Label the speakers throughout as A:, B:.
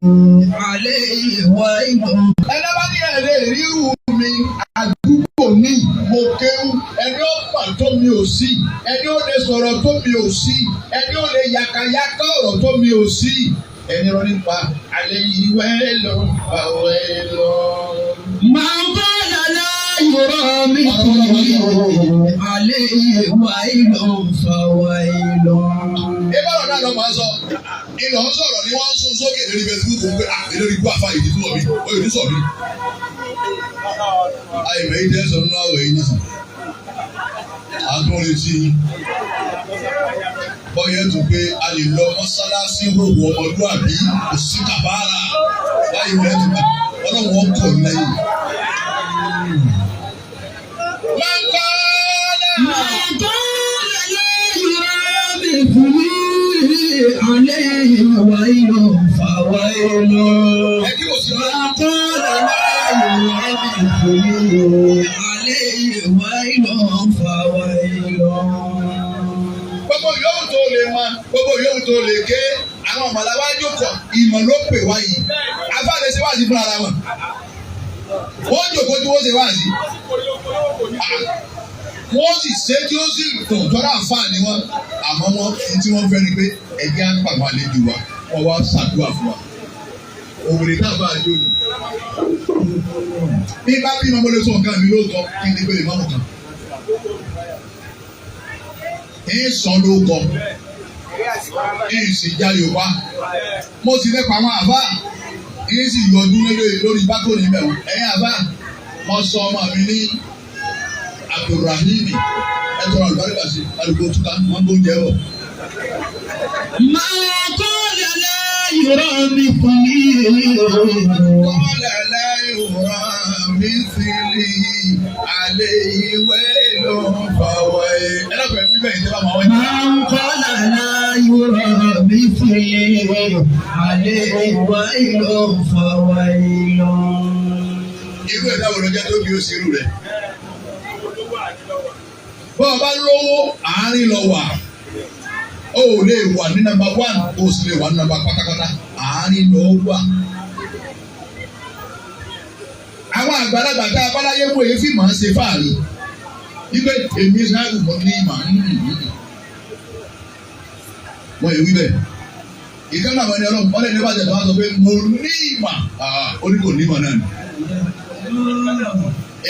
A: عليه ويل.
B: Ẹni bá ní ẹ̀rẹ́ ríru mi àdúgbò ní mo kéwú, ẹni ó mà tó mi ò sí, ẹni ó lè sọ̀rọ̀ tó mi ò sí, ẹni ó lè yàkàyàkà ọ̀rọ̀ tó mi ò sí. Ẹni rọ nípa alẹ́ yìí wẹ́ lọ, àwẹ̀ lọ.
A: من قال لا يرى مثلي عليه ويل فويل.
B: Ìbára náà lọ máa sọ, ìlọ ń sọ̀rọ̀ ni wọ́n ń sún sókè lórí Facebook pé à lórí ikú àfa ìdí tó wọ̀ mí, ó yìí ní sọ̀ mí. Àìmọ̀ yìí tẹ́ sọ nínú àwẹ̀ yìí nìsín. À ń tún retí yín. Bọ́yẹ̀ tún pé a lè lọ mọ́sálásí hòhò ọmọlúàbí kò sí kàbára. Báyìí wọ́n tún bá ọlọ́run ọkọ̀ lẹ́yìn. Máa ń kọ́ ọ́
A: من قال لا يرى مثلي عليه ويل فويل.
B: Ẹ kí kò sí ọlọ́run.
A: من قال لا يرى مثلي عليه ويل فويل.
B: Gbogbo yòówù tó lè mọ, gbogbo yòówù tó lè ké, àwọn ọmọlàwà jókòó, ìmọ̀ ló pè wá yìí. Afáàlẹ ṣe wáàsí fúnra ara wọn, wọ́n jókòó tí wọ́n ṣe wáàsí, wọ́n sì ṣe tí ó sì dùn tọ́lá àǹfààní wọn. Àmọ́ wọn tí wọ́n fẹ́ ni pé ẹ̀jẹ̀ á pàmò àlejò wa, wọ́n wá ṣàdúrà fún wa. Òwúrẹ̀ náà bá a yóò ní bí bá bí mo lè sọ nǹkan mi lóòótọ́ kí n ní pé lè má mọ̀ kan ń sọ lóko ń sì já Yorùbá, mo sì lè pa àwọn àbá ń sì yọjú lórí bákò níbẹ̀ wọn. Ẹ̀yin àbá, mo sọ ọmọ mi ní Abdulrahimi, ẹ tọrọ àlùbáríkà sí alùpùpù túká wọn gbóúnjẹ bọ̀.
A: من قال لا يرى مثلي
B: قال لا يرى مثلي عليه ويل فويل. Ẹ lọ́kọ̀ọ́ ẹ̀mí bẹ́ẹ̀ ìjọba máa wáyé.
A: من قال لا يرى مثلي عليه ويل فويل.
B: Irú ẹ̀dá wo ló jẹ́ tó bí ó ṣe irú rẹ̀? Bọ́ ọ bá lówó, àárín lọ wà. O ò lè wà ní number one, o sì lè wà ní number pátápátá. Àárín lọ wà. Àwọn àgbàlagbà tá a bá láyé wò é fi màá ṣe fáàrí. Wípé èmi ṣáàgù mọ́ ní ìmọ̀. Wọ́n yẹ wí bẹ́ẹ̀. Ìkànnì àwọn ẹni ọlọ́run ọlẹ́ni bá jẹ̀ tó wá sọ pé mo ní ìmọ̀. Ó ní kò ní ìmọ̀ náà ni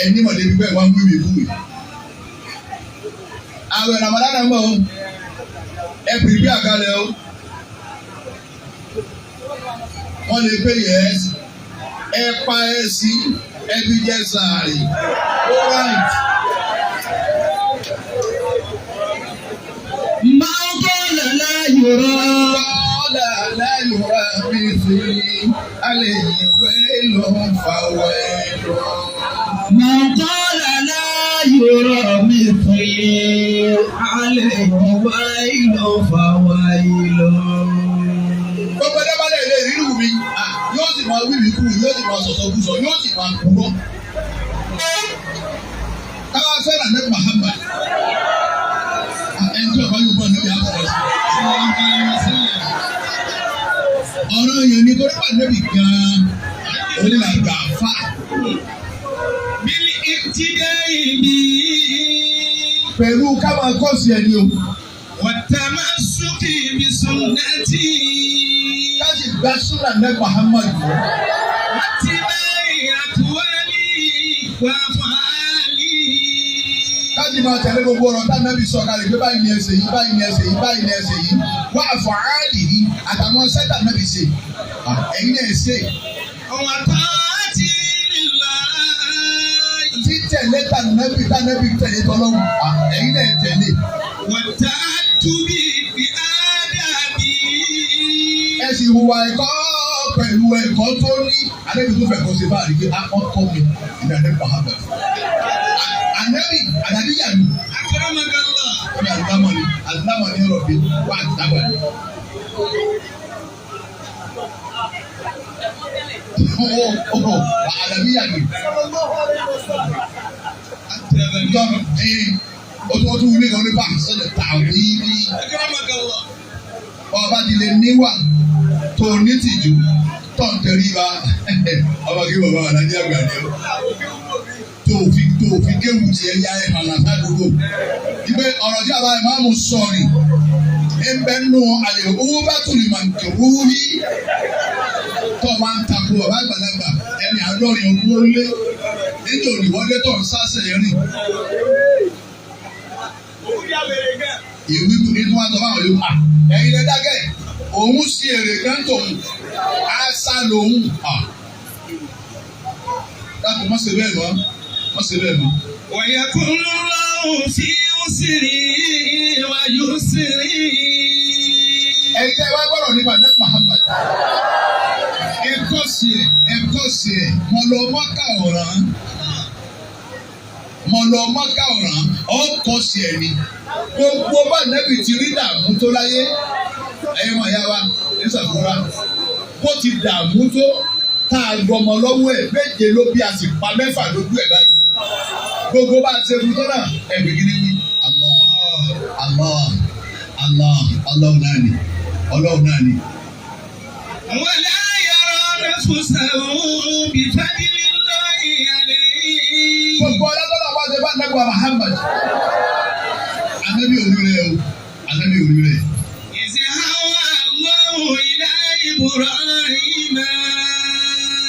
B: ẹni mọ̀ débi bẹ́ẹ̀ wá ń wíwì kúwì. Àwẹ̀ Ramadan náà ń bọ̀ o, ẹ pìrìpì àkàlẹ̀ o. Wọ́n lè pé yẹ́s, ẹ pa ẹ sí, ẹ fi jẹ sàárì. All right.
A: من قال لا يرى
B: Qala la yura mithli alayhi waylun fawailun.
A: من قال لا يرى مثلي عليه ويل فويل.
B: Gbogbo ẹ̀dá bá lè lè rírù mi, yóò sì máa wíwì kú, yóò sì máa sọ̀sọ̀ kú sọ, yóò sì máa kúrọ́. Káwá fẹ́ràn ní Muhammad. Ẹni tí ọba yóò bọ̀ níbi àkọ́kọ́ sí. Ọ̀rọ̀ yẹn ni torí wà níbi gan-an, òun là gbà fà.
C: بالاقتداء به
B: Pẹ̀lú ká máa kọ́ sí ẹni o.
C: والتمسك بسنته
B: Ká sì gba súnà ní Muhammad.
C: واتباع أقواله وأفعاله.
B: Ká sì máa tẹ̀lé gbogbo ọ̀rọ̀ tá nábì sọ kalẹ̀ pé báyìí ni ẹ ṣe yìí, báyìí ni ẹ ṣe yìí, báyìí ni ẹ ṣe yìí. Wá àfọ̀hálì yìí àtàwọn sẹ́tà nábì ṣe. Ẹ̀yin náà ṣe.
C: وطاعة لله.
B: Títẹ̀lé tá nábì tá nábì tẹ̀lé tọ́lọ́run. Ẹ̀yin náà tẹ̀lé.
C: والتأدب بآدابه.
B: Ẹ sì hùwà ẹ̀kọ́ pẹ̀lú ẹ̀kọ́ tó ní. Ànábì tó fẹ́ kó ṣe báyìí pé wọ́n kọ́ mi ìgbà ní Muhammad. Ànábì ànábìyà mi.
C: أكرمك الله.
B: Wọ́n ní àlámọ̀ni àlámọ̀ni rọ̀bì wà àlámọ̀ni. Ànábìyà mi. Nǹkan ẹ̀ o tún wúlé kan ní bá sọ̀rọ̀ tàwí ní.
C: أكرمك الله.
B: Ọba ti lè níwà tó ní tìjú. Tó ń tẹríba, ọmọ kí bàbá wà lájẹ́ àgbà ni ó. Tó fi kéwù tiẹ̀ ya ẹ̀ hàn lásàdúgbò. Ìgbé ọ̀rọ̀ tí àbá ìmáàmù sọ ni ń bẹ nù àlè owó bá tún mà ń kéwú rí. Tó o máa ń takò bàbá àgbàlagbà ẹni 70 ọdún ó lé nítorí ìwọ́dé tó ń sásẹ̀ rìn. Ìwé ní tí wọ́n sọ fáwọn yòókù ẹ̀yin lẹ dákẹ́, òun sí èrè kan tòun àṣà lòun dákun, má ṣe bẹ́ẹ̀ mọ́, má ṣe bẹ́ẹ̀ mọ́.
C: ويكون الله في عسري ويسري.
B: Ẹ̀yin tẹ́ wá gbọ́dọ̀ nípa Nẹ́ẹ̀tì Muhammad, ẹ̀kọ́ sí ẹ̀, ẹ̀kọ́ sí ẹ̀, mọ̀ lọ mọ́kà ọ̀ràn, mọ̀ lọ mọ́kà ọ̀ràn, ọkọ̀ sí ẹ̀ ni gbogbo bá nẹ́bì ti rí dààmú tó láyé. Ẹ̀yin mọ̀ ya wa ní sàfúrà, bó ti dààmú tó, tá a gbọmọ lọ́wọ́ ẹ̀ méje ló bí, a sì pa mẹ́fà lójú ẹ̀ báyìí. Gbogbo bá a ṣe fún tó náà, ẹ̀gbẹ́ kí ni wí? Allah, Allah, Allah, Allah náà ni, Ọlọ́run náà ni.
C: ولا يرى نفسه بفضل الله عليه.
B: Gbogbo ọlọ́dọ́dọ́ wá ṣe bá nẹ́gbà Muhammad. Anabi òní rẹ̀ o, anabi òní rẹ̀.
C: إذ أوحى الله إلى إبراهيم.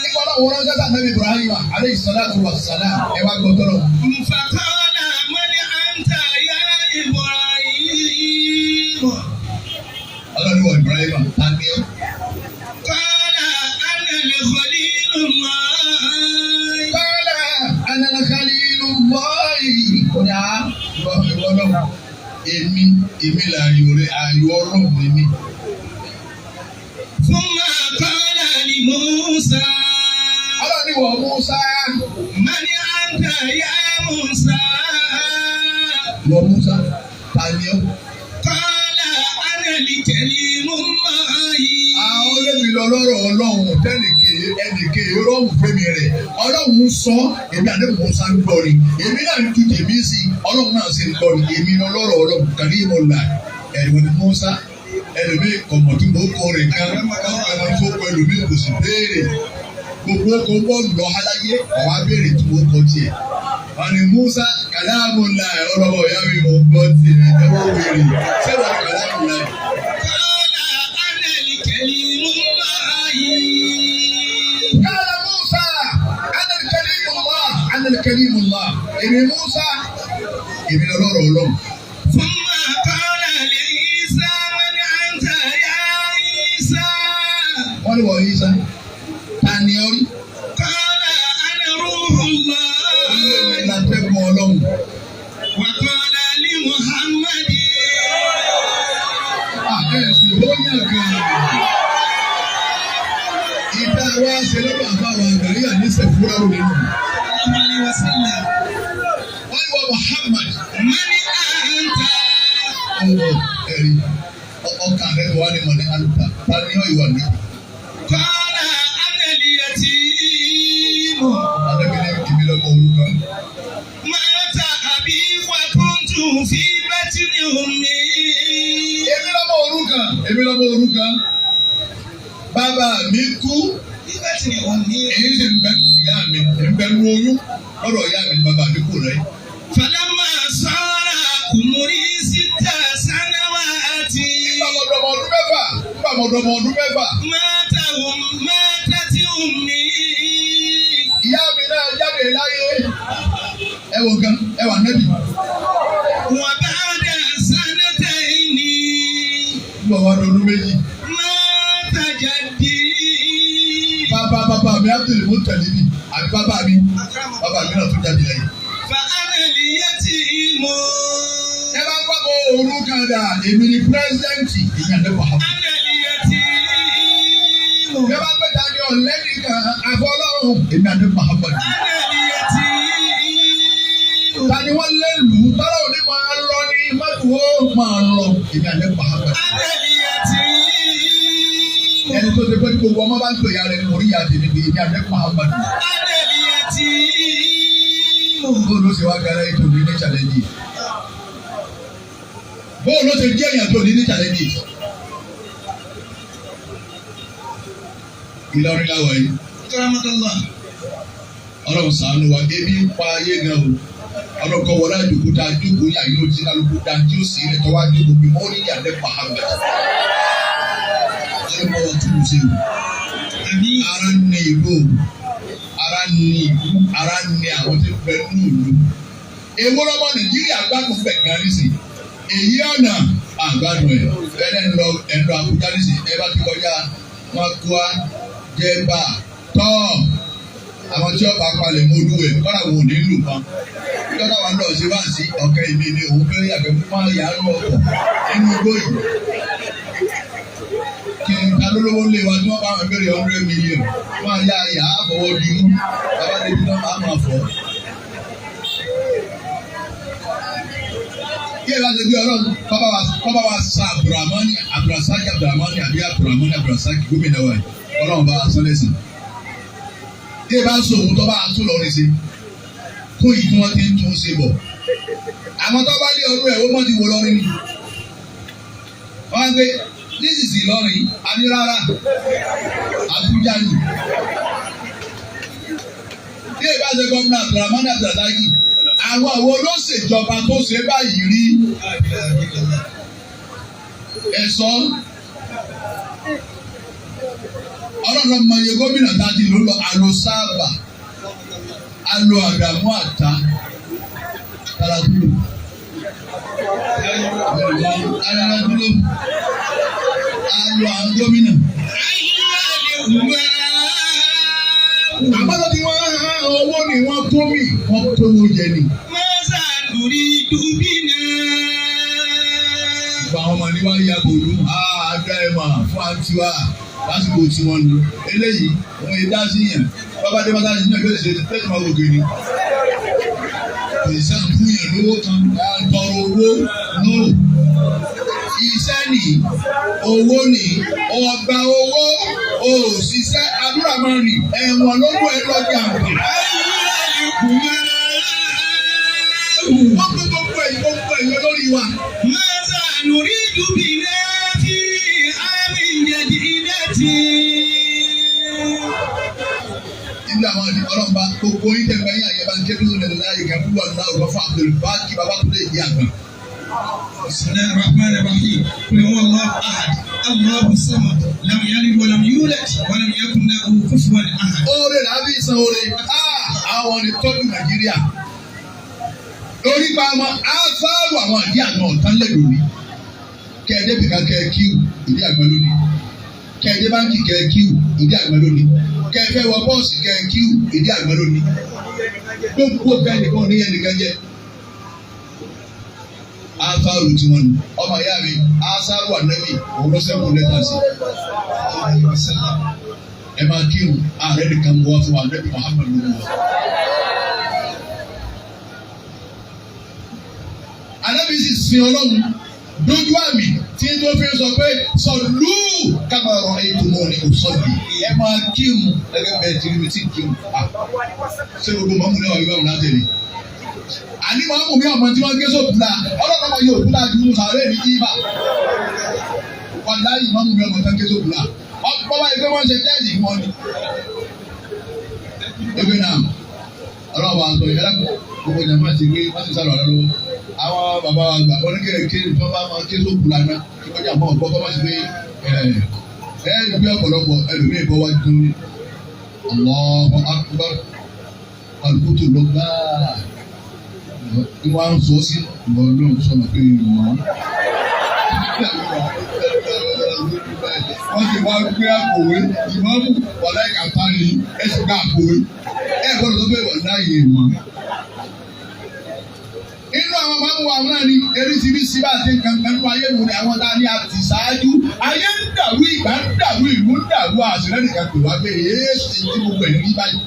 B: Nígbà ọlọ́run ránṣẹ́ sí anabi Ibrahim aleyhi salatu wa salam, ẹ wá gbọ́ tọ́lọ̀.
C: فقال من أنت يا إبراهيم؟
B: Ọlọ́run wọ Ibrahim, ta ni ọ́?
C: قال أنا الخليل الله.
B: قال أنا الخليل الله. Ó ní a ìwọ ìwọ ọlọ́run. Èmi là ayò rẹ̀, ayò ọlọ́run ni mí.
C: ثم قال لموسى.
B: Ọlọ́run ní wọ Musa.
C: من أنت يا موسى؟
B: Wọ Musa, ta ni ọ́?
C: قال أنا الكليم الله.
B: Àwọn olómi lọ lọ́rọ̀ ọlọ́run tẹ́nìkè ẹnìkè rọ́ọ̀mù fẹ́mi rẹ̀. Ọlọ́run sọ, èmi àti Musa ń gbọ́ ni. Èmi náà ń tu tèmi sí, ọlọ́run náà sì ń gbọ́ ni. Èmi lọ lọ́rọ̀ ọlọ́run kàrí ìmọ̀ là ẹ̀rọ ni Musa. Ẹlòmíì kọ̀mọ̀ tí mo kọ rẹ̀ kan, ọmọ tó kọ ẹlòmíì kò sì béèrè. Gbogbo kò bọ́ọ̀lù lọ aláyé, ọ̀wá béèrè tí mo kọ tiẹ̀. Wọ́n ní Musa kàlámù ńlá ọlọ́mọ ìyá mi, mo gbọ́ tiẹ̀, ẹ̀wọ̀n wèrè sẹ́wọ̀n kàlámù ńlá.
C: قال أنا الكليم الله.
B: قال موسى أنا الكليم الله، أنا الكليم الله، èmi Musa, èmi lọ́rọ̀ Ọlọ́run.
C: ثم قال لعيسى من أنت يا عيسى؟
B: Wọ́n ní wọ́n Isa, ta ni ọ́ rí?
C: قال أنا روح الله.
B: Látẹ́gùn Ọlọ́run.
C: وقال لمحمد.
B: Ẹ̀sìn ó yàn gan-an. Ìta wa ṣe lọ́dọ̀ àbáwọn àgbàríyà ní sẹ̀fúrà lónìí nù.
C: صلى الله عليه وسلم.
B: Wọ́n ní wọ́n Muhammad.
C: من أنت؟
B: Ọ̀rọ̀ ẹ̀rí ọkàn rẹ̀ wà ní mọ̀ní àlùkà, ta ni ọ́ ìwà náà?
C: قال أنا اليتيم.
B: Adébílẹ̀ ìbí lọ́mọ òrukàn.
C: مات أبي وكنت في بطن أمي.
B: Èmi lọ́mọ òrukàn, èmi lọ́mọ òrukàn. Bàbá mi kú,
C: في بطن أمي.
B: èyí sì ń bẹ nù ìyá mi, ń bẹ nù oyún lọ́dọ̀ ìyá mi ni bàbá mi kú rẹ̀.
C: فلما صار عمري 6 سنوات.
B: Nígbà mo dọmọ ọdún 6, nígbà mo dọmọ ọdún 6,
C: ماتت أمي.
B: Ìyá mi náà jáde láyé. Ẹ wo gan, ẹ wà nẹ́bì.
C: وبعد سنتين.
B: Nígbà wà lọ́dún 2.
C: مات جدي.
B: Bàbá bàbá mi Abdul Mutalibi àbí bàbá mi náà tún jáde láyé.
C: فأنا اليتيم.
B: Ẹ bá ń gbọ́ òrukàn dà, èmi ni president, èmi àti Muhammad.
C: أنا اليتيم.
B: Ẹ bá ń gbé ta ni ọ̀lẹ́nìkan àfọlọ́run, èmi àti Muhammad.
C: أنا اليتيم.
B: Ta ni wọ́n lé lù ú tọ́lá òní máa lọ ní mọ́tò máa lọ, èmi àti Muhammad.
C: أنا اليتيم.
B: Ẹni tó ti pẹ́ ní gbogbo ọmọ bá ń pè ya rẹ̀ ní orí ya tèmi pé èmi àti Muhammad.
C: أنا اليتيم.
B: Bóòlù ló ṣe wá gara ètò ní ní challenge? Bóòlù ló ṣe jẹ́ èèyàn tó ní ní challenge? Ìlọrin láwọ̀ yìí.
C: Karamakallah.
B: Ọlọ́run ṣàánú wa, ebi ń pa ayé gan o. Ọlọ́run kọ́ wọlé àjòkó tá a jókòó yà yóò ti kálukú dá tí ó sì rẹ̀ tọ́wá jókòó bí mọ́rí yàgbẹ́ Muhammad. Ọlọ́run bá wa túlù sí o.
C: Àmín.
B: Ara ń ní ìlú o, ara ń ní ìlú, ara ń ní àwọn tí ń bẹ nínú ìlú. Èwo lọ́mọ Nàìjíríà gbádùn bẹ̀ gan nísìn? Èyí ọ̀nà àgbàdùn ẹ̀ ẹ̀ ń lọ ẹ̀ ń lọ Àbújá nísìn, ẹ bá ti kọjá Mọ́kúá, Jẹ̀bà, tọ́ àwọn tí ọba palẹ̀ mọ́ olúwẹ̀ kọ́ra wo ò ní lù kan. Nígbà táwọn lọ sí wáàsí ọ̀kẹ́ ìmí ni òun fẹ́ yàgbẹ́ fún máa yà á nú ọkọ̀ nínú igbó yìí. Kí n ta lólówó lé wa tí wọ́n bá wọn béèrè 100 million máa yá yà á fọwọ́ di mú bàbá débi náà máa máa fọ́. Kí ẹ bá ṣe bí Ọlọ́run kọ́ bá wa sa Abdulrahmani Abdulrasaki Abdulrahmani àbí Abdulrahmani Abdulrasaki gómìnà wa yìí, Ọlọ́run bá wa sọ lẹ́sìn. Kí ẹ bá sọ òun tó bá a tún lọ rí sí kó yìí tí wọ́n ti ń tún ṣe bọ̀. Àwọn tó bá lé ọdún ẹ̀ ó mọ̀ ti wò lọ́rin ni. Wọ́n á gbé nísinsìnyí Ìlọrin àní rárá Àbújá ni. Bí ẹ bá ṣe gómìnà Abdulrahman Abdulrasaki, àwọn àwọn olóṣèjọba tó ṣe báyìí rí ẹ̀sọ́ ọlọ́run ọmọ iye gómìnà tá a ti lò lọ àlò sáàbà àlò àdàmú àtà tarakúlò tarakúlò àlò àwọn gómìnà. Àbọ̀dọ̀ tí wọ́n há owó ni wọ́n tó mì wọ́n tó owó jẹ ni.
C: Mọ́sá lórí dùbínà.
B: Ìgbà àwọn ọmọ ní wá ya bòlú àádọ́ ẹ̀ mà fún àǹtí wa lásìkò tí wọ́n lu eléyìí òun yìí dá sí yẹn bàbá dé bàtà sí yẹn yóò ṣe tẹ́tí máa wò gèrè. Kò sí à ń fún yẹn lówó kan à ń tọrọ owó no. Iṣẹ́ nì owó nì ọgbà owó òṣìṣẹ́ àdúrà máa rìn ẹ̀wọ̀n lógún ẹ̀ lọ́jà àgbà. Wọ́n gbé gbogbo ẹ̀yìn gbogbo ẹ̀yìn olórí wa.
C: Mọ́sá lórí dùbínà fi àmì jẹ̀dídẹ́tì.
B: Ibi àwọn àdì ọlọ́mọba gbogbo yín tẹ̀ bẹ́yìn àyẹ̀bá ń ké bí sọ̀rọ̀ láàyè kan fún wàlúwà ọ̀gá fún Abdul Baki bàbá tó lè di àgbà.
C: بسم الله الرحمن الرحيم قل هو الله احد الله الصمد لم يلد ولم يولد ولم يكن له كفوا احد.
B: Oore làbí san oore. Àwọn ni tọ́jú Nàìjíríà. Lórí pa ọmọ afárò àwọn àdí àgbọn ọ̀tán lẹ̀ lónìí. Kẹ̀ẹ́dẹ́ bìkà kẹ́ kíw ìdí àgbọn lónìí. Kẹ̀ẹ́dẹ́ báńkì kẹ́ kíw ìdí àgbọn lónìí. Kẹ̀ẹ́fẹ́ wọ bọ́ọ̀sì kẹ́ kíw ìdí àgbọn lónìí. Gbogbo bẹ́ẹ̀ nìkan ní ẹnìkan jẹ́. Afárò tí wọ́n nu. Ọmọ ìyá mi, Asaru Anabi, òun ló sẹ́kù lẹ́tà sí. Ẹ máa kírun, ààrẹ nìkan mú wá fún wa, Anabi Muhammad ló mú wá. Anabi sì sin Ọlọ́run dójú àmì tí tó fi sọ pé sọlú kábàárọ̀ ètò mọ́ ni kò sọ̀lù. Ẹ máa kírun gẹ́gẹ́ bẹ́ẹ̀ tí mi ti kírun. Ṣé gbogbo mọ́mú náà wà wíwá òun látẹ̀lé? Àní máa mú mi ọmọ tí wọ́n gé sóòkú la, ọlọ́run ọmọ yóò kú la ju sàárè ní jíìbà. Wàláyé máa mú mi ọmọ tí wọ́n gé sóòkú la. Bọ́lá yìí pé wọ́n ṣe tẹ́ẹ̀sì wọn ni. Ewé náà, ọlọ́run bá sọ ìyá gbogbo ìjàmbá ti gbé wọ́n ti sálọ lọ́wọ́. Àwọn bàbá wa gbà wọ́n ní kékeré tí wọ́n bá máa ké sóòkú la náà kí wọ́n jà mọ́ ọ̀gbọ́n kọ́ máa ṣe pé ẹ ẹ gbé ọ̀pọ̀lọpọ̀ ẹlòmíì bọ́ wájú ní Allahu Akbar alùpùpù ló gbáà ní wọ́n á ń sọ sí ìwọ lóun sọ̀nà pé ìwọ̀n. Wọ́n ti wá gbé àpòwé ìmọ̀ọ́mù wàlá ìkàtà ni ẹ sì gbá àpòwé. Ẹ gbọ́dọ̀ sọ pé wà láàyè wọn. Inú àwọn máa ń wọ àwọn náà ni eríṣiríṣi bá a ti ń kankan nínú ayé wò ni àwọn tá a ní àti ṣáájú. Ayé ń dàrú ìgbà ń dàrú ìlú ń dàrú àṣírí nìkan pè wá pé èé ṣe tí gbogbo ẹ̀ ń rí báyìí.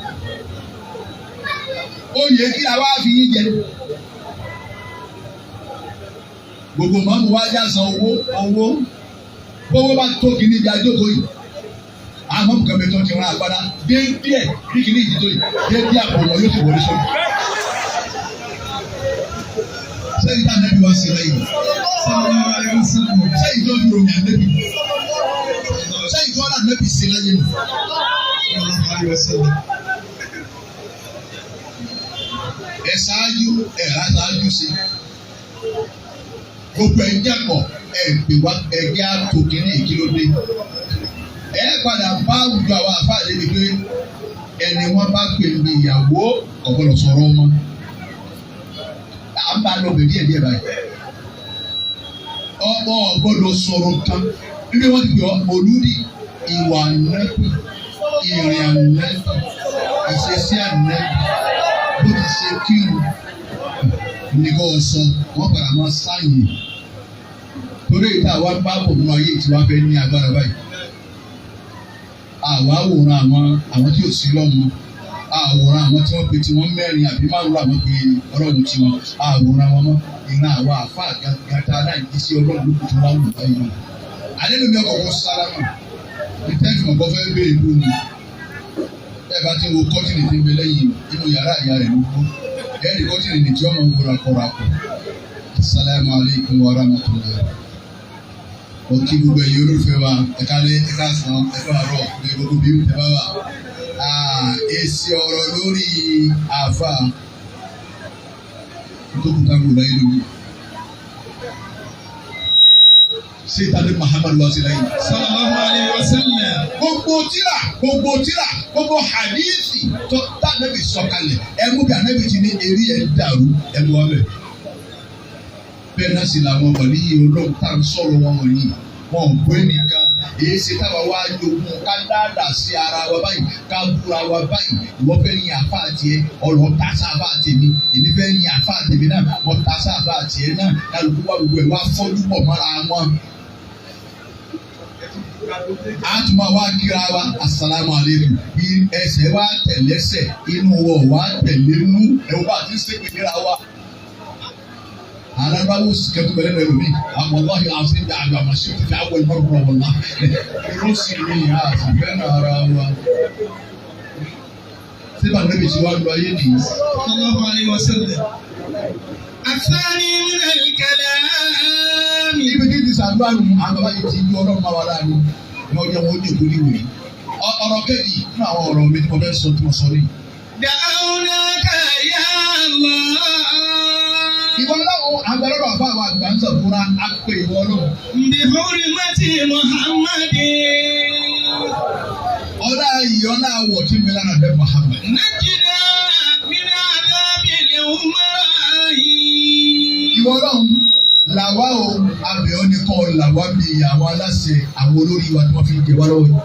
B: Oyè kí la wá fi yín jẹ. Gbogbo mọ́mú wá já san owó owó gbogbo bá tó kìíní ibi àjókòó yìí. Àwọn mọ́mú kan bẹ tó ti rán agbádá déédéé bí kìíní ìdí tó yìí déédéé àpò wọn yóò ti wọlé sọ́dún. Sẹ́yìn tá ànábì wá sí láyé. Sẹ́yìn tó fi ròyìn ànábì. Sẹ́yìn tó wà ànábì sí láyé nù.
C: عليه وسلم.
B: Ẹ ṣáájú ẹ rà ṣáájú sí. Gbogbo ẹ jẹ́pọ̀ ẹ pè wá ẹgbẹ́ àtò kínní ìkílódé. Ẹ padà bá àwùjọ àwọn àfáà débi pé ẹni wọ́n bá pè ní ìyàwó ọ̀gbọ́dọ̀ sọ̀rọ̀ ọmọ. À ń bá a lọ bẹ̀ díẹ̀ díẹ̀ báyìí. Ọmọ ọ̀gbọ́dọ̀ sọ̀rọ̀ kan. Níbi wọ́n ti pè ọ́ mọ̀lúdì ìwà ànábì, ìrìn ànábì, ìṣesí ànábì, bó ti ṣe kírun ní kò sọ wọ́n padà máa sáyìn. Torí ìta àwa ń bá bọ̀ nínú ayé tí wàá fẹ́ ní agbára báyìí. Àwa àwòrán àwọn tí ò sí lọ́mọ, àwòrán àwọn tí wọ́n pe tiwọn mẹ́rin àbí márùn-ún àwọn pe ọlọ́run tiwọn, àwòrán wọn mọ́ ìran àwa àfa gangan tá a náà jí sí ọlọ́run lókùn tí wọ́n á wù báyìí náà. Alẹ́ lómi ọkọ̀ kó sálámà ìtẹ́fì ọ̀gbọ́n fẹ́ bẹ́ẹ̀ ìlú ni ẹ bá ti wo kọ́tìnì tí ń bẹ lẹ́yìn inú yàrá ìyá rẹ̀ ló kú ẹ̀rí kọ́tìnì ní tí ọmọ wo rakọ̀rakọ̀. Asalaamu aleykum wa rahmatulah. Mo kí gbogbo ẹ̀yin olólùfẹ́ wa, ẹ̀ka lé, ẹ̀ka sàn, ẹ̀ka àárọ̀ ní gbogbo bí ẹ bá wà. Èsì ọ̀rọ̀ lórí àáfà tó kúta kù láyé lórí. Ṣé tani Muhammadu wá sí láyé?
C: Sallallahu alayhi wa sallam.
B: Gbogbo tíra, gbogbo tíra, gbogbo hadithi tó tá ànábì sọ̀kalẹ̀, ẹmú bí ànábì ti ní eré ẹ̀ dàrú, ẹmú wa bẹ̀. Bẹ́ẹ̀ náà sì làwọn wọ̀nyí olóhùn tá à ń sọ̀rọ̀ wọn wọ̀nyí, wọn ò gbé nìkan. Èyí ṣe táwa wá jogún ká dáadáa sí ara wa báyìí, ká búra wa báyìí. Ìwọ fẹ́ yin àfa tiẹ̀, ọ̀rọ̀ ta sáfà tèmi. Èmi fẹ́ yin àfa tèmi náà, mo ta sáfà tiẹ̀ náà. Kálukú wá gbogbo ẹ̀ wá fọ́jú pọ̀ mọ́ra wọn. A tún máa wá kíra wa asalaamu aleykum, ẹsẹ̀ wa tẹ̀lẹ́sẹ̀, inú wọ̀ wá tẹ̀lé nú, ẹ̀wọ̀n bá ti sèpè níra wa. Alábàáwò kẹtù bẹ̀rẹ̀ lẹ́nu mi, àwọn ọlọ́hìn àti àgbà màṣẹ́ ti fi àwọn ìmọ̀ràn wọn la. Irú sì ni àtìfẹ́ ara wa. Síbà níbi tí wàá lu ayé nìyí.
C: Sallallahu alayhi wa sallam. الثاني من الكلام.
B: Ibi tí ti sàdúrà nù, àwọn bàbá yìí ti yí ọlọ́run máa wà láàánú. Ní ọjọ́ wọn ó dé ìkórè wòye. Ọ̀rọ̀ kejì nínú àwọn ọ̀rọ̀ mi tí mo fẹ́ sọ tí mo sọ nìyí.
C: دعوناك يا الله.
B: Ìwọ ọlọ́run àgbàlọ́dọ̀ àbá àwọn àgbà ń sàfúnra á pè ìwọ ọlọ́run.
C: بحرمة محمد.
B: Ọlá ìyọ́nà àwọ̀ tí ń bẹ lára bẹ́ẹ̀ Muhammad.
C: نجنا من عذاب الأمراء.
B: Ìwọ ọlọ́run làwa o, abẹ́ ọ ní kọ́ làwa bí àwọn aláṣẹ àwọn olórí wa tí wọ́n fi ń jẹ wá lọ́wọ́ yìí.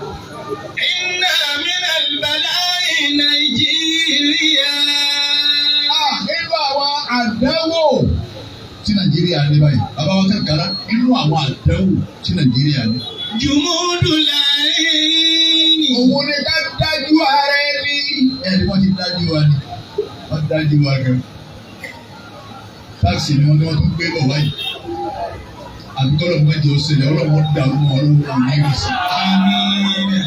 C: إنا من البلاء نيجيريا.
B: Nínú àwọn àdánwò tí Nàìjíríà ní báyìí, bàbá wa kankara, nínú àwọn àdánwò tí Nàìjíríà ní.
C: جمود العين.
B: Òun ni ká dájú ara ẹni. Ẹni wọ́n ti dájú wa ni, wọ́n dájú wa gan. Táàsì ni wọ́n ní wọ́n tún gbé bọ̀ wáyìí. Àbí kọ́lọ̀ mọ́jọ ṣẹlẹ̀ ọlọ́mọ dàrú mọ́ ọlọ́run ní ìrìsì.
C: آمين.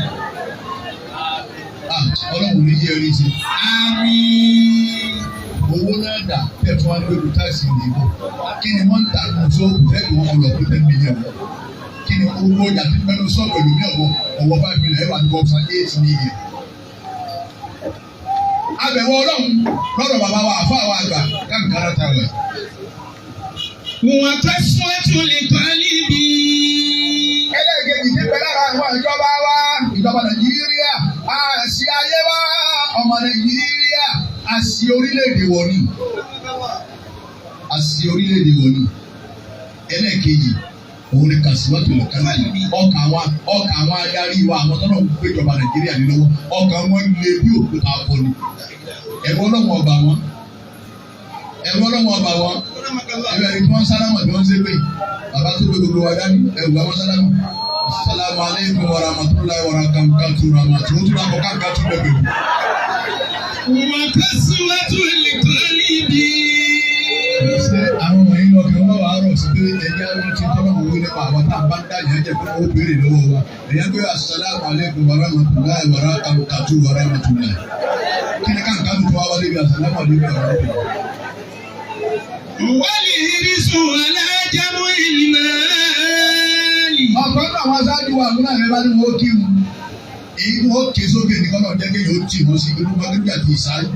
B: Ọlọ́run ní yẹ́ rí sí.
C: آمين.
B: Owó náà dà bẹ́ẹ̀ tí wọ́n ń gbé táàsì nìbò. Kí ni wọ́n ń tà nù sóògùn fẹ́ẹ́ kí wọ́n lọ pé 10 million? Kí ni owó ọjà tí mẹ́nu sọ́ọ̀bù ẹlòmíì ọ̀wọ́ 5 million ẹ̀ wà ní kọ́ọ̀sán 8 million. Abẹ̀wò ọlọ́run lọ́dọ̀ bàbá wa àfa àwọn àgbà káàkiri ta wẹ̀.
C: وقسوة القلب.
B: Ẹlẹ́ẹ̀kejì ti bẹ lára àwọn ìjọba wa, ìjọba Nàìjíríà, àṣì ayé wa, ọmọ Nàìjíríà, àṣì orílẹ̀-èdè wọ̀nyí. Àṣì orílẹ̀-èdè wọ̀nyí. Ẹlẹ́ẹ̀kejì òun ni kàṣíwájú lọ́kàn ọkàn àwọn adarí wa, àwọn tọ́lọ̀ ń gbé ìjọba Nàìjíríà ní lọ́wọ́, ọkàn wọn lé bí òkúta akọni. Ẹ̀rọ ọlọ́wọ́n ọba wọn. Ẹ̀rọ ọlọ́wọ́n ọba wọn. Ẹ̀rọ ẹni tí wọ́n ń sálámà tí wọ́n ń ṣépè. Bàbá tó gbé gbogbo wa dání, ẹ̀rù àwọn sálámà. Assalamu alaikum wa rahmatullahi wa barakatuh. Rahmatullahi wa barakatuh bẹ̀rẹ̀.
C: وقسوة القلب.
B: Ṣé àwọn wọ̀nyí lọ kí wọ́n wàá rọ̀ sí pé ẹ̀yà ló ti tọ́lọ̀ wọ́n nípa àwọn tá a bá ń dá yẹn jẹ́ pé ó béèrè lọ́wọ́ wa. Ẹ̀yà pé assalamu alaikum wa rahmatullahi wa barakatuh wa rahmatullahi. Kí ni káàkiri tó wá wálé bí assalamu alaikum wa rahmatullahi?
C: والحرص على جمع المال.
B: Ọ̀kan náà àwọn aṣáájú wa àmúlà rẹ bá ní wọ́n kí mu. Èyí ni wọ́n ké sókè ní kọ́nà jẹ́ kéèyàn ó tì wọ́n sí inú Magrebi àti Ìsáyì.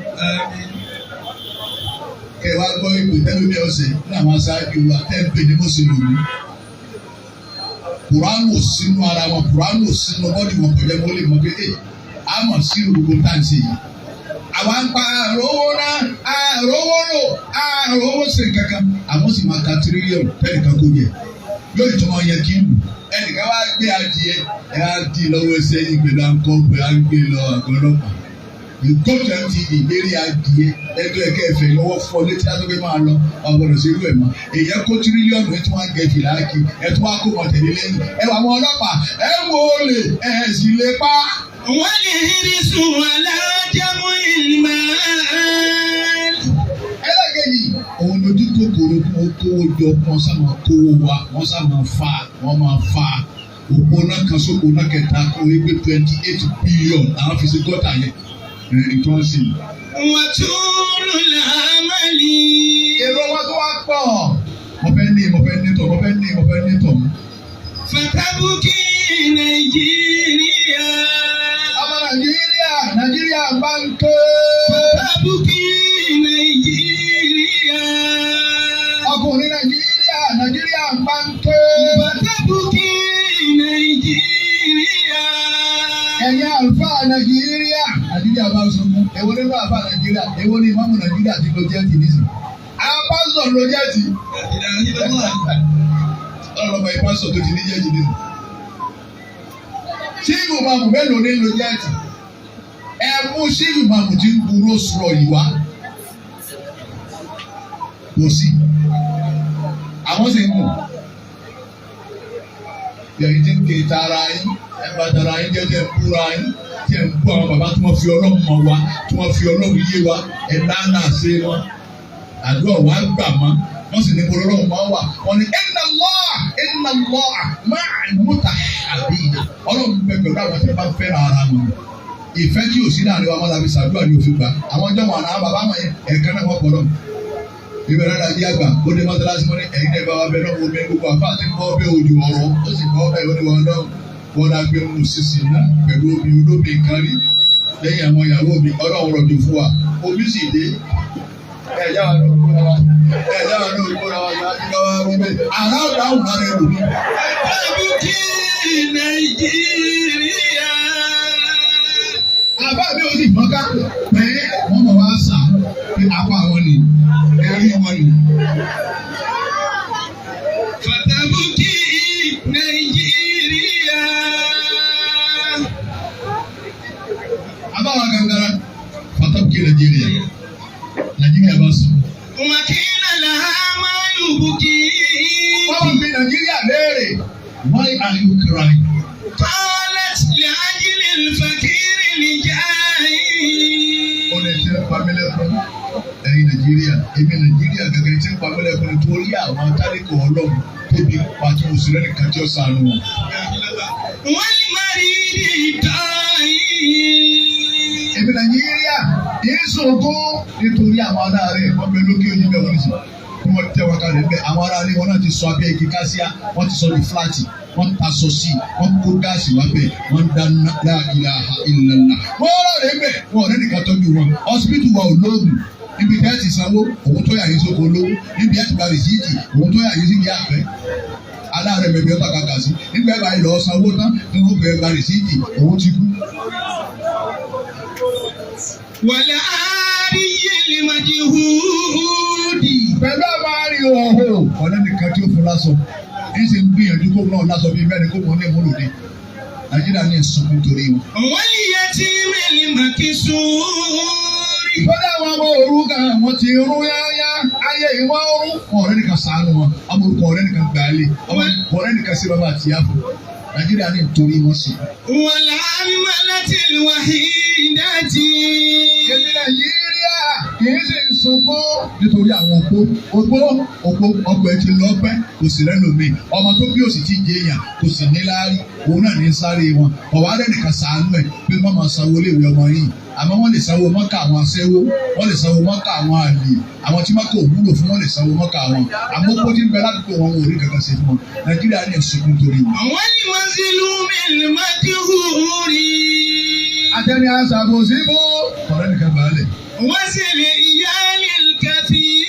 B: Kẹ̀ wá gbọ́ ìpè tẹ́lómi ọ̀sẹ̀ ní àwọn aṣáájú wa tẹ́ ń pè ní Mùsùlùmí. Kùránù ò sínú ara wọn, Kùránù ò sínú bọ́dì wọn kò jẹ́ wọ́n lè mọ pé ẹ̀ á mọ̀ sí gbogbo tá à ń ṣe yìí. Àwa ń pa àrówó ná, àrówó rò, àrówó ṣe kankan. Àwọn sì máa ka tírílíọ̀nù tẹ́nìkan kó jẹ. Yóò tún máa yẹ kí n lù. Ẹnìkan wá gbé adìẹ, ẹ á di lọ́wọ́ ẹsẹ̀ yìí pẹ̀lú àǹkọ́ pẹ̀lú àǹgbé lọ àgọ́ ọlọ́pàá. You go to MTV lérí adìẹ ẹjọ́ ẹ̀kẹ́ ẹ̀fẹ̀ lọ́wọ́ fọ́ létí látọ́gbé máa lọ ọ̀gbọ́dọ̀ sí irú ẹ̀ mọ́. Èyẹ kó tírílíọ̀nù ẹ̀ tí wọ́n á gẹ fìlà kí ẹ̀ tí wọ́n á kó mọ̀ tẹ̀lé lẹ́yìn. Ẹ wà àwọn ọlọ́pàá ẹ wo olè ẹ̀ sì lè pa.
C: والحرص على جمع المال.
B: Ẹlẹ́gẹ̀yì òun lójú kòkòrò kí wọ́n kówó jọ kí wọ́n sá máa kówó wa wọ́n sá máa fa wọ́n máa fa òpó náà kan sóko náà kẹta kó o gbé 28 billion àwọn fi ṣe gọ́tà yẹn ẹ̀ ìtọ́sí.
C: وطول الأمل.
B: Èrò wọn tó wá pọ̀. Mo fẹ́ ní mo fẹ́ ní tọ̀ mo fẹ́ ní mo fẹ́ ní tọ̀.
C: فتبكي نيجيريا.
B: Ọmọ Nàìjíríà Nàìjíríà bá ń ké.
C: فتبكي نيجيريا.
B: Ọkùnrin Nàìjíríà Nàìjíríà bá ń ké.
C: فتبكي نيجيريا.
B: Ẹ̀yin àlùfáà Nàìjíríà Nàìjíríà bá ń sunkún. Èwo nínú àlùfáà Nàìjíríà èwo ní ìmáàmù Nàìjíríà ti lo jet nísìn. Apásọ̀ lo jet.
C: لا إله إلا الله.
B: Ọlọ́mọ ìpásọ̀ tó ti ní jet nísìn. Ṣífù màmù mélòó ní lo jet? Ẹ mú ṣífù màmù tí ń burú sọ̀rọ̀ yìí wá. Kò sí. Àwọn sì ń mú. Yẹ̀yìn tí ń ké tara yín, ẹ bá tara yín jẹ́ tẹ̀ ń búra yín, tẹ̀ ń bú àwọn bàbá tí wọ́n fi Ọlọ́run mọ̀ wá, tí wọ́n fi Ọlọ́run yé wa, ẹ̀ lánàá sí wọn. Àdúrà wa gbà mọ́, wọ́n sì ní kó lọ́rùn máa wà. Wọ́n ní inna Allah inna Allah ma'al mutahabbina. Ọlọ́run bẹ pẹ̀lú àwọn tí wọ́n bá fẹ́ràn ara wọn. Ìfẹ́ tí ò sí láàrin wa máa la fi ṣàdúrà ní òfin gbà. Àwọn ọjọ́ wọn àwọn bàbá wọn yẹn ẹ̀ẹ̀kan náà wọ́n pọ̀ lọ́nà. Ìbẹ̀rẹ̀ la di àgbà ó dé mọ́sálásí wọn ní ẹ̀yin náà bá wa bẹ náà omi gbogbo àfa àti bọ́ bẹ́ òjò ọ̀rọ̀ ó sì bọ́ bẹ́ẹ̀ ó ní wọn náà wọ́n dá gbé mu sísì náà pẹ̀lú omi olómi kan rí lẹ́yìn àwọn ìyàwó mi Ọlọ́run rọ̀jò fún wa omi sì dé ẹ̀yà wa náà kóra wa ẹ̀yà wa náà kóra wa láti ká wa wí bẹ́ẹ̀ àrà ọ̀dà àwọn ará ẹ̀rù mi.
C: فتبكي نيجيريا.
B: Àbá mi ò sì fọ́nká pé wọ́n mọ̀ wá sà pé apá wọn ni ẹ̀rí wọn ni.
C: فتبكي نيجيريا.
B: Àbá wa gangara fatabki Nàìjíríà Nàìjíríà bá sùn.
C: وقيل لها ما يبكيك.
B: Wọ́n fi Nàìjíríà léèrè. Why are you crying?
C: قالت لأجل الفقير الجائع.
B: Ó lè ṣe ń pa mí lẹ́kún. Ẹ̀yin Nàìjíríà, èmi Nàìjíríà gẹ́gẹ́ tí ń pa mí lẹ́kún nítorí àwọn tálíkà Ọlọ́run tóbi pàtó òṣèré nìkan tí ó sànù wọn.
C: والمريض الدائي.
B: Èmi Nàìjíríà yìí sunkún nítorí àwọn aláàárẹ̀ wọ́n bẹ lókè òyìnbó bẹ́ẹ̀ wọ́n ní sìn. Bí wọ́n tẹ́ wọn kalẹ̀ bẹ́ẹ̀ àwọn aráàlú wọn náà ti sọ abẹ́ igi kásíá, wọ́n ti sọ di fúláàtì, wọ́n ta sọ sí i, wọ́n kó gáàsì wá bẹ́ẹ̀, wọ́n ń dáná la ilaha illallah. Wọ́n rọ̀ bẹ́ẹ̀, wọn ọ̀rẹ́ nìkan tọ́jú wọn. Hospital wa ò lóògùn. Níbi tẹ́ ti sanwó, òun tó yà yín sóko lówó. Níbi ẹ̀ ti gba rìsíìtì, òun tó yà yín síbi àpẹ́. Aláàárẹ̀ mẹ̀bí ọ̀tà kàkà sí. Nígbà ẹ̀ báyìí lọ́ọ́ sanwó tán, ní wọ́n fẹ́ gba rìsíìtì, òun ti kú.
C: والعاري المجهود.
B: Pẹ̀lú àwọn arìn ọ̀hún. Ọ̀rẹ́ nìkan tí ó fún lásọ. Ní sì ń gbìyànjú kó náà lásọ bíi mẹ́rin kó mọ̀ ní ìmúlò ní. Nàìjíríà ní ìsunkún torí wọn.
C: واليتيم المكسور.
B: Ìfọ́dà àwọn ọmọ òrukàn wọ́n ti rún yáyá ayé ìwọ́n rún. Ọ̀rẹ́ nìkan ṣàánú wọn, ọmọ òrukàn ọ̀rẹ́ nìkan gbà á lé, ọmọ ọ̀rẹ́ nìkan sí bàbá àtìyá fún. Nàìjíríà ní nítorí wọn sùn.
C: والأرملة الوحيدة.
B: Èmi Nàìjíríà kì í sì ń sunkún nítorí àwọn opó opó opó ọgbẹ ti lọ pẹ́ kò sì rẹ́lòmíì ọmọ tó bí òsì ti jẹ èèyàn kò sì ní láárí òun náà ní sáré wọn ọ̀wá rẹ̀ nìkan ṣàánú ẹ̀ pé má máa sanwó léèwé ọmọ yìí àmọ́ wọ́n lè sanwó mọ́kà àwọn aṣẹ́wó wọ́n lè sanwó mọ́kà àwọn àlè Àwọn tí mọ́kà ò wúlò fún wọn lè sanwó mọ́kà wọn. Àmọ́ kó tí ń bẹ ládùúgbò wọn, wọn ò rí kankan ṣe fún wọn. Nàìjíríà ní ìsunkún torí wọn.
C: والمظلوم المقهور.
B: Àtẹni àṣàbòsí fún ọ̀rẹ́ nìkan gbà á lẹ̀.
C: وذي الإيال الكثير.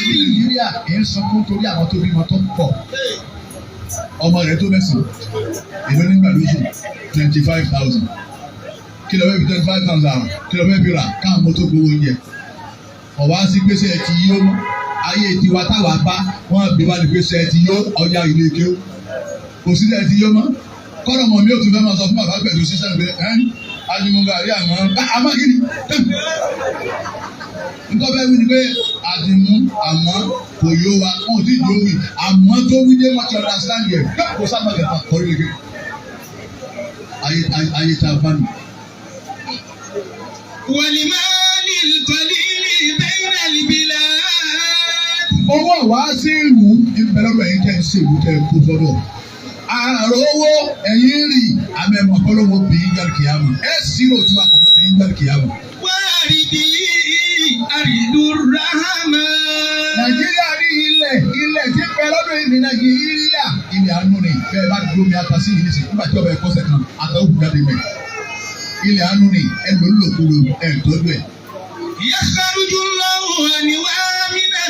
B: Ibi Nàìjíríà ń sunkún torí àwọn tó bímọ tó ń pọ̀. Ọmọ rẹ̀ tó mẹ́sàn-án. Èló nígbà lóṣù? 25,000. Kí ló fẹ́ fi 25,000 rà? Kí ló fẹ́ fi rà? Káwọn mọ́tò gbowó oúnjẹ. Ọ̀wá sí gbèsè ti yó mọ́. Ayé tiwa táwa bá wọ́n bí wá ní gbèsè ti yó ọjà ilé kéwù. Kò sílẹ̀ ti yó mọ́. Kọ́dọ̀ mọ̀ mi ò tún fẹ́ máa sọ fún bàbá pẹ̀lú sísá pé ẹ́ ajimuga àrí àmọ́ àmọ́ kí ni? Nǹkan fẹ́ wí ni pé àdìmú àmọ́ kò yó wa, wọn ò tí ì yó wí àmọ́ tó wí dé, wọ́n ti understand yẹ kó sábà kẹfà kọrí lè ké ayé ayé tá a bá nù.
C: والمال القليل بين البلاد.
B: Owó wá sí ìlú ìbẹ̀rẹ̀, ẹ̀yin tẹ́ ń ṣe ìlú tẹ́ ń kó sọ́dọ̀ àrò owó ẹ̀yin rì àmì ẹ̀mọ́ kọ́lọ́wọ́ bí í gbàlù kìyàmù ẹ̀ sírò tí wàá kọ̀kọ́ ti í gbàlù kìyàmù.
C: وأرضي أرض الرحمن.
B: Nàìjíríà ní ilẹ̀ ilẹ̀ tí ń bẹ lọ́dún ìní Nàìjíríà, ilẹ̀ àánú ni. Bẹ́ẹ̀ bá domi ata sí yìí nísìnyí, nígbà tí ọbẹ̀ ẹ̀kọ́sẹ̀ kan àtàwọn òkú jáde mẹ́. Ilẹ̀ àánú ni, ẹ lò ń lòkulò ẹ̀ tọ́jú ẹ̀.
C: يخرج الله أنواع من